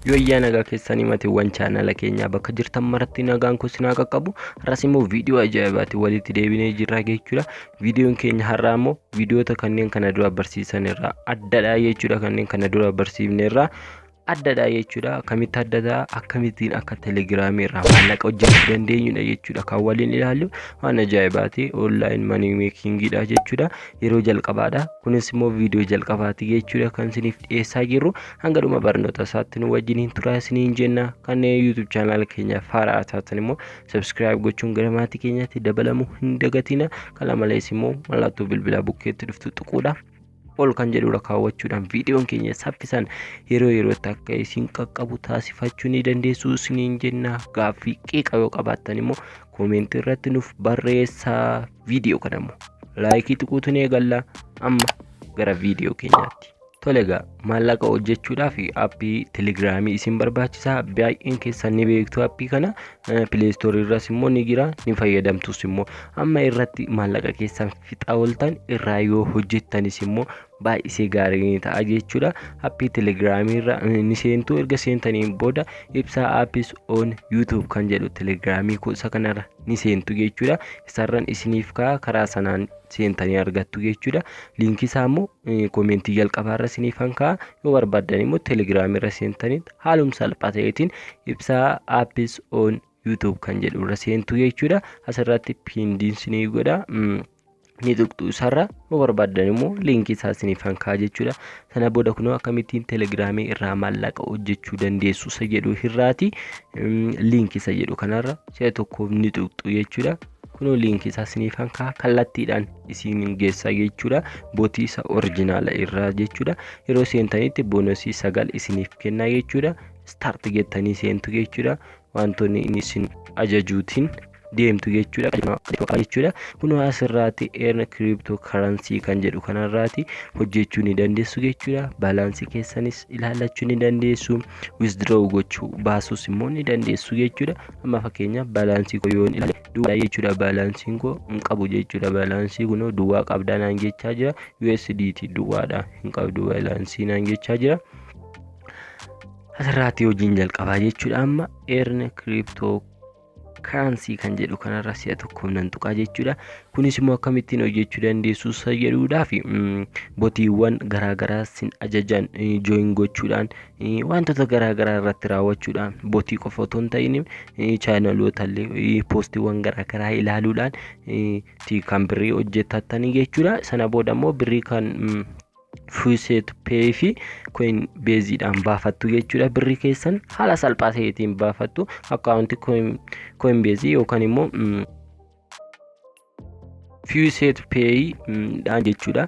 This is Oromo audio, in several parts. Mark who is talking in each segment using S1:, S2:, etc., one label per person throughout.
S1: Yooyyaa, nagaa keessanii matiiwwan chaanala keenyaa, bakka jirtan maratti nagaan kun sinaa qaqqabu. Har'as immoo viidiyoo ajaa'ibaatiin walitti deebinee jirra jechuudha. Viidiyoon keenya har'aa immoo viidiyoota kanneen kana dura barsiisan irraa addadha jechuudha. Kanneen kana dura barsiifne irraa addadha jechuudha. Akkamitti adda ta'a? Akkamittiin akka Telegiraamii irraa maallaqa hojjechuu dandeenyudha jechuudha. Kan waliin ilaallu waan ajaa'ibaati. Online money makingiidha jechuudha. Yeroo jalqabaadha. Kunis immoo viidiyoo jalqabaati jechuudha kan isiniif dhiyeessaa jirru. Hanga dhuma barnoota isaatti nu wajjiniin turaa isiniin jenna. Kanneen YouTube chaanaala keenyaaf haaraa taatan immoo subscribe gochuun gara maatii keenyaatti dabalamuu hin dagatina. Kana malees immoo mallattoo bilbilaa bukkeetti dhuftu tuquudha. Ol kan jedhudha kaawwachuudhaan viidiyoon keenya saffisan yeroo yerootti akka isin qaqqabu taasifachuu ni dandeessu isiniin jenna. Gaaffii, qeeqa yoo qabaattan immoo koomentii irratti nuuf barreessaa. Viidiyoo kana immoo laayikii tuquutu ni eegalla. Amma gara viidiyoo keenyaatti. Tole egaa, maallaqa hojjechuudhaaf aappii Telegiraamii isin barbaachisa. Baay'een keessan ni beektu aappii kana. Play Storeii irras immoo ni jira, ni fayyadamtus immoo. Amma irratti maallaqa keessan fixaa ooltan irraa yoo hojjettanis immoo baay'isee gaarii ni ta'a jechuudha. Aappii Telegiraamii irra ni seentu. Erga seentaniin booda Ibsaa Apps on YouTube kan jedhu Telegiraamii isa kanarra ni seentu jechuudha. Isarran isiniif ka'a, karaa sanaan seentanii argattu jechuudha. Liinkii isaa immoo koomentii jalqabaarra isiniif kan ka'a. Yoo barbaaddan immoo Telegiraamii irra seentanii haaluma salphaa ta'eetiin Ibsaa Apps on YouTube kan jedhu irra seentu jechuudha. Asirratti pindiin isinii godha. Ni tuqxu isarra, yoo barbaaddan immoo liinkii isaa isiniif kan ka'a jechuudha. Sana booda kunoo akkamittiin Telegiraamii irraa maallaqa hojjechuu dandeessu isa jedhu irraati liinkii isa jedhu kanarra si'a tokkoof ni tuqxu jechuudha. Kunoo liinkii isaa isiniif kan ka'a, kallattiidhaan isin geessa jechuudha. Bootii isa orjinaala irraa jechuudha. Yeroo seentanitti boonasii 9 isiniif kenna jechuudha. Start jettanii seentu jechuudha. Wantoonni inni isin ajajuutiin deemtu jechuudha. Kunoo asirraati earn crypto currency kan jedhu kanarraati hojjechuu ni dandeessu jechuudha. Baalaansii keessanis ilaallachuu ni dandeessu. Withdraw gochuu, baasuus immoo ni dandeessu jechuudha. Amma fakkeenyaaf baalaansii koo yoon ilaale duwwaa jechuudha. Baalaansiin koo hin qabu jechuudha. Baalaansii kunoo duwwaa qabdaa naan jechaa jira. USDT duwwaadha, hin qabdu baalaansii naan jechaa jira. Asirraatti hojiin jalqabaa jechuudha. Amma earn crypto currency kan jedhu kanarra si'a tokkoof nan tuqaa jechuudha. Kunis immoo akkamittiin hojjechuu dandeessu isa jedhuudhaaf botiiwwan garaagaraa sin ajajan join gochuudhaan, wantoota garaagaraa irratti raawwachuudhaan, botii qofa otoo hin ta'in chaanaloota illee poostiiwwan garaagaraa ilaaluudhaan kan birrii hojjetatanii jechuudha. Sana booda immoo birrii kan FaucetPay fi Coinbaseiidhaan baafattu jechuudha. Birrii keessan haala salphaa ta'eetiin baafattu, akkaawuntii Coinbaseii yookaan immoo FaucetPay dhaan jechuudha.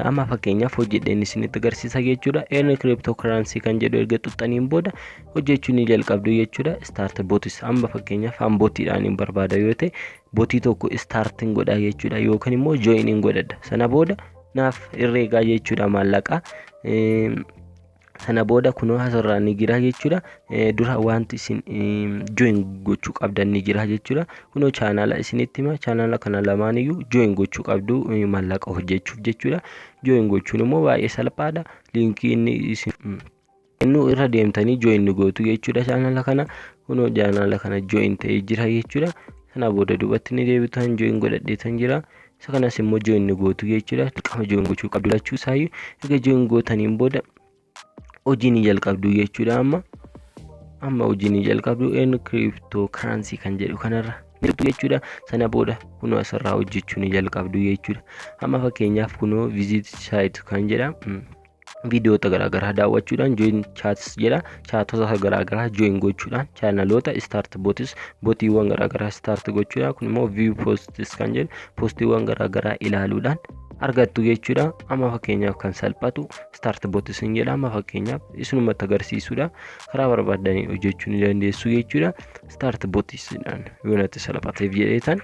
S1: Amma fakkeenyaaf hojjedheen isinitti agarsiisa jechuudha. Earn crypto currency kan jedhu erga xuxxaniin booda hojjechuu ni jalqabdu jechuudha. Start botis, amma fakkeenyaaf an botiidhaan hin barbaada yoo ta'e, botii tokko starting godha jechuudha, yookaan immoo join godhadha. Sana booda naaf herreegaa jechuudha maallaqa. Sana booda kunoo asirraa ni jira jechuudha. Dura wanti isin join gochuu qabdan ni jira jechuudha. Kunoo chaanaala isinitti hima. Chaanaala kana lamaaniyyuu join gochuu qabdu maallaqa hojjechuuf jechuudha. Join gochuun immoo baay'ee salphaadha. Liinkii inni isin kennu irra deemtanii join gootu jechuudha chaanaala kana. Kunoo chaanaala kana join ta'ee jira jechuudha. Sana booda duubatti ni deebitan, join godhadheetan jira. Isa kanas immoo join gootu jechuudha. Dirqama join gochuu qabdu lachuu isaayyuu. Erga join gootaniin booda hojii ni jalqabdu jechuudha. Amma hojii ni jalqabdu, earn crypto currency kan jedhu kanarra jechuudha. Sana booda kunoo asirraa hojjechuu ni jalqabdu jechuudha. Amma fakkeenyaaf kunoo visit site kan jedha, viidiyoota garaagaraa daawwachuudhaan, join chats jedha, chaatota garaagaraa join gochuudhaan, chaanaloota, start bots, botiiwwan garaagaraa start gochuudhaan, kun immoo view posts kan jedhu poostiiwwan garaagaraa ilaaluudhaan argattu jechuudha. Amma fakkeenyaaf kan salphatu start bots hin jedha. Amma fakkeenyaaf isinumatti agarsiisuudha. Karaa barbaaddanii hojjechuu ni dandeessu jechuudha. Start botsiidhaan yoo natti salphateef jedheetan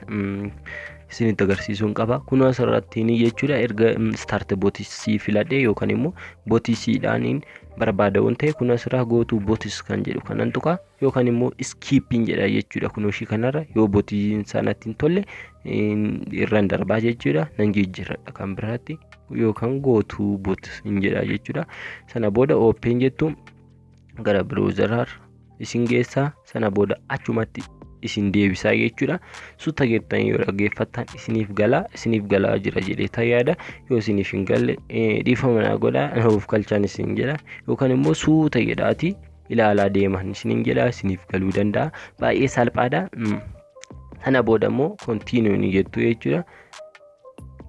S1: isinitti agarsiisuun qaba. Kun asirratti ni jechuudha. Erga start botsii filadhe yookaan immoo botiisiidhaan barbaada waan ta'e, kun asirraa go to bots kan jedhu kanan tuqa yookaan immoo skipiin jedha jechuudha. Kun ishii kanarra yoo botiin sanatti hin tolle irraan darbaa jechuudha. Nan jijjiirradha kan biraatti yookaan go to bots hin jedha jechuudha. Sana booda open jettu. Gara browseraa isin geessaa, sana booda achumatti isin deebisaa jechuudha. Suuta jettanii yoo dhaggeeffattan isiniif galaa, isiniif galaa jira jedhee yaada. Yoo isiniif hin galle dhiifama naa godhaa, of kalchaan isin jedha, yookaan immoo suuta jedhaati ilaalaa deeman isiniin jedha, isiniif galuu danda'a. Baay'ee salphaadha. Sana booda immoo continue ni jettu jechuudha.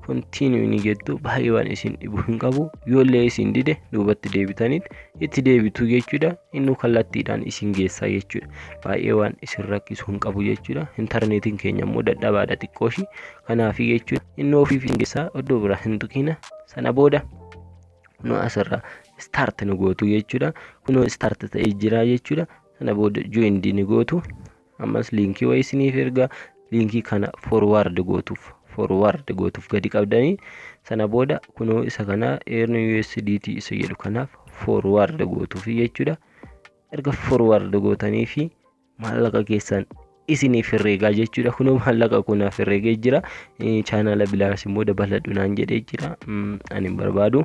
S1: Continue ni jettu, baay'ee waan isin dhibu hin qabu. Yoollee isin dide duubatti deebitaniit itti deebitu jechuudha. Inni kallattiidhaan isin geessaa jechuudha. Baay'ee waan isin rakkisu hin qabu jechuudha. Intarneetiin keenya immoo dadhabaadha xiqqooshi. Kanaafi jechuudha, inni ofiif isin geessaa, iddoo biraa hin tuqina. Sana booda kunoo asirraa start ni gootu jechuudha. Kunoo start ta'ee jira jechuudha. Sana booda join ni gootu. Ammas liinkii wayii isiniif erga, liinkii kana forward gootuuf. Forward gootuuf gadi qabdanii, sana booda kunoo isa kana earn USDT isa jedhu kanaaf forward gootuuf jechuudha. Erga forward gootanii fi maallaqa keessan isiniif herreegaa jechuudha. Kunoo maallaqa kunaaf herreegee jira. Chaanala bilaas immoo dabaladhu naan jedhee jira. Ani hin barbaadu.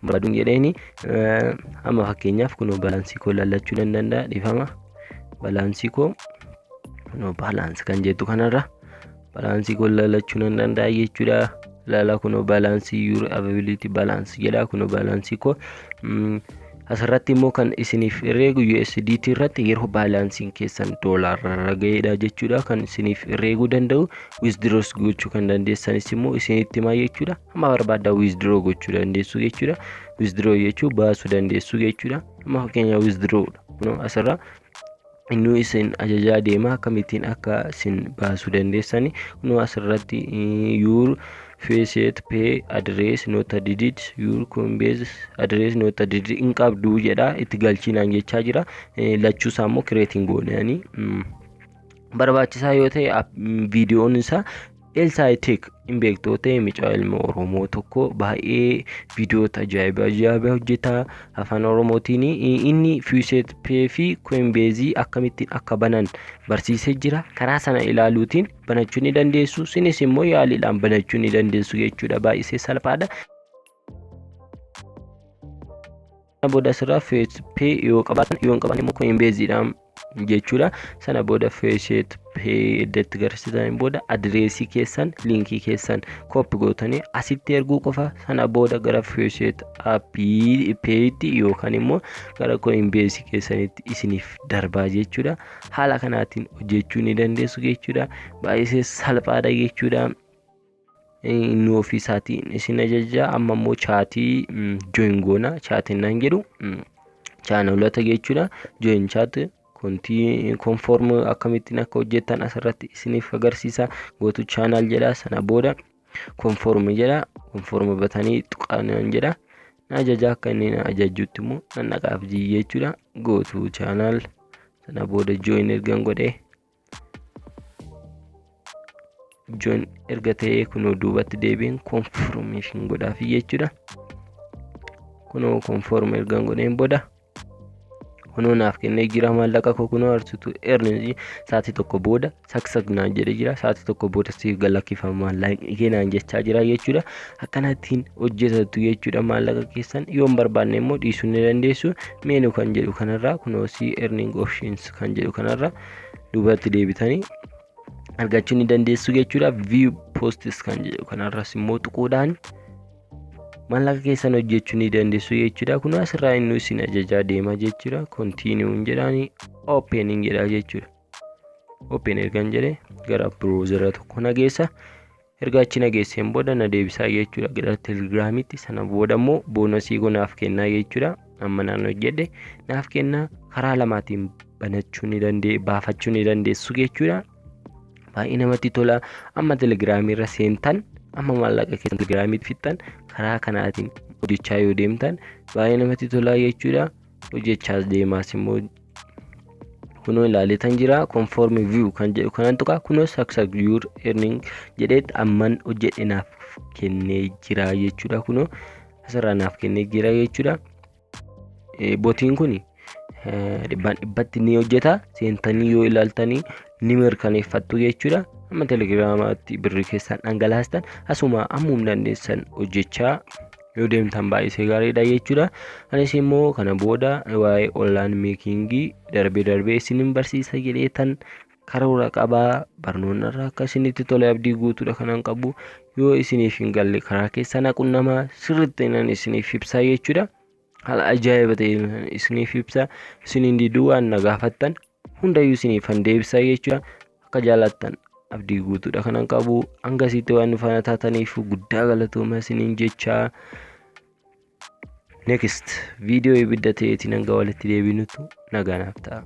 S1: Barbaaduun jedheeni amma fakkeenyaaf kunoo balance koo lallachuu nan danda'a, dhiifama. Balance koo kunoo balance kan jettu kanarra balance koo lallachuu nan danda'a jechuudha. Ilaala, kunoo balance, your availability balance jedha, kunoo balance koo. Asirratti immoo kan isiniif herreegu USDT irratti yeroo balanceiin keessan doolaarra ga'eedha jechuudha. Kan isiniif herreeguu danda'u, withdraws gochuu kan dandeessanis immoo isinitti himaa jechuudha. Amma barbaaddaa withdraw gochuu dandeessu jechuudha. Withdraw jechuun baasuu dandeessu jechuudha. Amma fakkeenyaaf withdraw kunoo asirra inni isin ajajaa deema, akkamittiin akka isin baasuu dandeessani. Kunoo asirratti "Your FaucetPay address not added, your Coinbase address not added" hin qabdu jedha, itti galchinaan jechaa jira. Lachuu isaa immoo createiin goonanii barbaachisaa yoo ta'e viidiyoon isaa Elsaa Tech hin beektu ta'e, mucaa ilma Oromoo tokko baay'ee viidiyoota ajaa'iba ajaa'ibaa hojjeta afaan Oromootiin. Inni FaucetPay fi Coinbase akkamittiin akka banan barsiisee jira. Karaa sana ilaaluutiin banachuu ni dandeessu. Isinis immoo yaaliidhaan banachuu ni dandeessu jechuudha. Baay'isee salphaadha. Booda asirraa FaucetPay yoo qabaatan, yoo hin qabaanne immoo Coinbaseedhaan jechuudha. Sana booda FaucetPay iddootti garsiisanii booda adireesii keessan, liinkii keessan copy gootanii asitti erguu qofa. Sana booda gara FaucetPaytti yookaan immoo gara Coinbase keessanitti isiniif darbaa jechuudha. Haala kanaatiin hojjechuu ni dandeessu jechuudha. Baay'ee salphaadha jechuudha. Inni ofii isaatiin isin ajaja. Amma immoo chatii join goona, chatiin naan jedhu chaanalota jechuudha. Join chat kontii confirm akkamittiin akka hojjettan asirratti isiniif agarsiisa. Go to channel jedha, sana booda confirm jedha, confirm batanii tuqaan jedha. Na ajaja, akka inni na ajajjutti immoo nan dhaqaaf jechuudha. Go to channel, sana booda join ergan godhee, join erga ta'ee, kunoo duubatti deebiin confirmation godhaafi jechuudha. Kunoo confirm ergan godheen booda kunoo naaf kennee jira maallaqa koo. Kunoo arsitu earnings sa'aatii 1 booda success naan jedhee jira. Sa'aatii 1 booda siif galakkifama maallaqni kee naan jechaa jira jechuudha. Akkanattiin hojjetatu jechuudha maallaqa keessan. Yoo hin barbaanne immoo dhiisuu ni dandeessu. Menu kan jedhu kanarraa, kunoo see earning options kan jedhu kanarraa duubatti deebitanii argachuu ni dandeessu jechuudha. View posts kan jedhu kanarras immoo tuquudhaan maallaqa keessan hojjechuu ni dandeessu jechuudha. Kun asirraa inni isin ajajaa deema jechuudha. Continue jedhaani open jedha jechuudha. Open ergan jedhee gara browsera tokko na geessa. Erga achi na geesseen booda na deebisaa jechuudha gara Telegiraamitti. Sana booda immoo bonusii koo naaf kennaa jechuudha. Amma naan hojjedhe naaf kennaa. Karaa lamaatiin banachuu ni dandee, baafachuu ni dandeessu jechuudha. Baay'ee namatti tola. Amma Telegiraamii irra seentan, amma maallaqa keessan Telegiraamii fixxan, karaa kanaatiin hojjechaa yoo deemtan baay'ee namatti tola jechuudha. Hojjechaas deemaas immoo kunoo ilaaleetan jira. Confirm view kan jedhu kanan tuqa, kunoo success your earning jedheet amman hojjedhe naaf kennee jira jechuudha. Kunoo asirraa naaf kennee jira jechuudha. Botiin kun dhibbaan dhibbatti ni hojjeta. Seentanii yoo ilaaltanii ni mirkaneeffattu jechuudha. Amma Telegiraamaatti birrii keessan dhangalaastan asuma ammum dandeessan hojjechaa Yoo deemtan baay'isee gaariidha jechuudha. Anis immoo kana booda waa'ee online making darbee darbee isinin barsiisa jedheetan karoora qabaa. Barnoonni irraa akka isinitti tole abdii guutuudha kanan qabu. Yoo isiniif hin galle karaa keessaa na qunnamaa, sirriitti nan isiniif ibsaa jechuudha. Haala ajaa'iba ta'een isiniif ibsa. Isiniin diduu waan na gaafattan hundayyuu isiniifan deebisaa jechuudha. Akka jaalattan abdii guutuudha kanan qabu. Hangasitti waan nu faana taataniif guddaa galatooma isiniin jechaa. Next viidiyoo ibidda ta'eetiin hanga walitti deebinutu nagaa naaf ta'a.